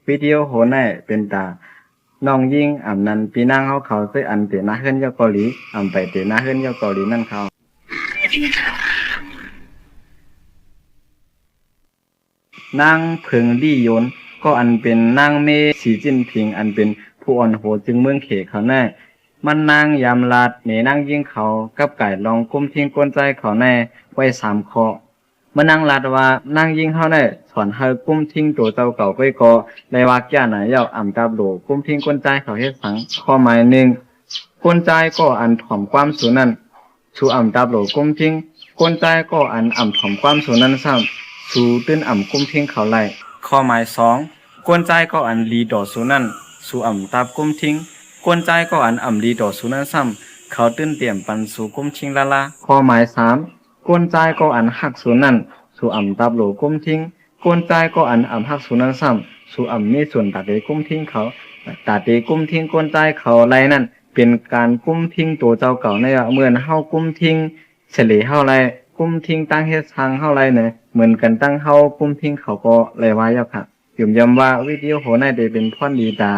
ວິດີໂອໂຫນໃນເປັນຕານ້ອງຍິງ ອຳນັ້ນພີ່ນາງເຮົາເຂົາ ເຊີຍອັນເຕະໜ້າເຮືອນຢູ່ເກົາຫຼີ ອຳໄປເຕະໜ້າເຮືອນຢູ່ເກົາຫຼີນັ້ນເຂົາ. ນາງເຜິງລີ້ຢົນ ກໍອັນເປັນນາງເມສີຈິ້ນຜິງ ອັນເປັນຜູ້ອ່ອນໂຫຈຶ່ງເມືອງເຂເຂົາໃນ ມັນນາງຍາມລາດເນນາງຍິງເຂົາ ກັບກາຍລອງກຸມທິງກົນໄຈເຂົາໃນໄວ້ສາມຂໍ້. ມັນນາງລາດວ່າ ນາງຍິງເຮົາໃນສອນໃຫ້ກຸມທິງໂຕເຈົ້າເກົ່າໄວ້ກໍໄດ້ວ່າແກ່ນາຍາວ ອຳຕາບໂຫຼກຸມທິງກົນໄຈເຂົາເຮັດສັງ. ຂໍ້ໝາຍໜຶ່ງ ກົນໄຈກໍອັນຖ່ອມຄວາມສູນນັ້ນ ສູອຳຕາບໂຫຼກຸມທິງ ກົນໄຈກໍອັນອຳຖ່ອມຄວາມສູນນັ້ນຊ້ຳ ສູຕື່ນອຳກຸມທິງເຂົາໄລ່. ຂໍ້ໝາຍສອງ ກົນໄຈກໍອັນດີຕໍ່ສູນັ້ນ ສູອຳຕາບກຸມທິງ ກົນໄຈກໍອັນອຳດີຕໍ່ສູນັ້ນຊ້ຳ ເຂົາຕື່ນຕຽມປັນສູກຸມທິງລະລາ. ຂໍ້ໝາຍສາມ ກົນໄຈກໍອັນຮັກສູນັ້ນ ສູອຳຕາບໂຫຼກຸມທິງ ກົນໄຈກໍອັນອຳຮັກສູນັ້ນຊ້ຳ ສູອຳມີສ່ວນຕາເຕກຸມທິງເຂົາ ຕາເຕກຸມທິງກົນໄຈເຂົາໄລ່ນັ້ນ ເປັນການກຸມທິງໂຕເຈົ້າເກົ່າໃນວ່າ ເໝືອນເຮົາກຸມທິງ ສະເຫຼເຮົາໄລ່ ກຸມທິງຕັ້ງເຮັດຊ່າງເຮົາໄລ່ເນ ເໝືອນກັນຕັ້ງເຮົາກຸມທິງເຂົາກໍໄດ້ວ່າຢູ່ຄ່ະ. ຢືນຢັນວ່າວິດີໂອໂຫນໃນໄດ້ເປັນພອນດີຕາ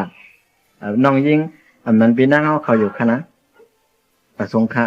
ເອີ ນ້ອງຍິງ ອຳນັ້ນພີ່ນາງເຮົາເຂົາຢູ່ຄ່ະນະ. ປະສົງຄະ.